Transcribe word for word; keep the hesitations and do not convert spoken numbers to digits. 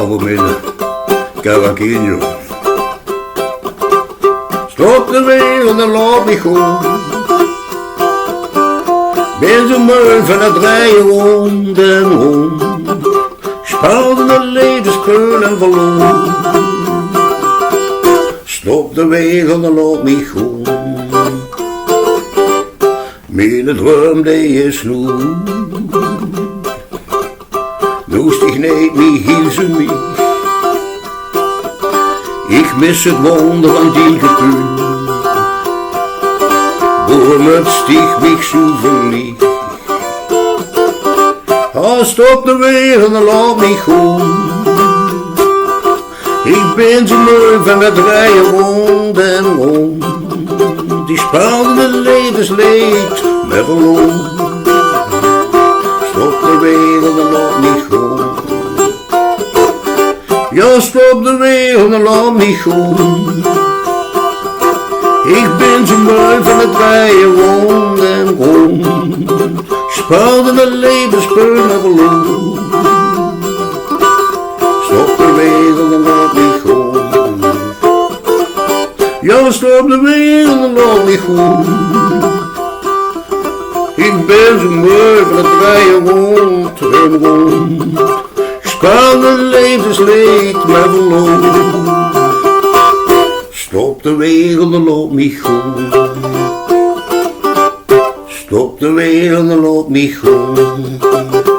Goedemiddag, Cavaquinho. Stop de wereld en laot mich goon. Bin zoe meuj van 't drejje rónd en rónd. Spaal de levenspeul en verloon. Stop de wereld en laot mich goon. Miene droum dee is noe. Does dich neet mie hiel zoe mie. Ich mis 't wonder van dien geveul. Boe mit dich mich zoe verlief. Oh, stop de wereld en laot mich goon. Ich bin zoe meuj van 't drejje rónd en rónd. Die spaal de levensleed mer verloon. Stop de wereld en laot mich goon. Jao, stop de wereld en laot mich goon. Ich bin zoe meuj van 't drejje rónd en rónd. Spaal de levenspeul en verloon. Stop de wereld en laot mich goon. Jao, stop de wereld en laot mich goon. Ich bin zoe meuj van 't drejje rónd en rónd. Spaal de levensleed mer verloon. Stop de wereld en laot mich goon. Stop de wereld en laot mich goon.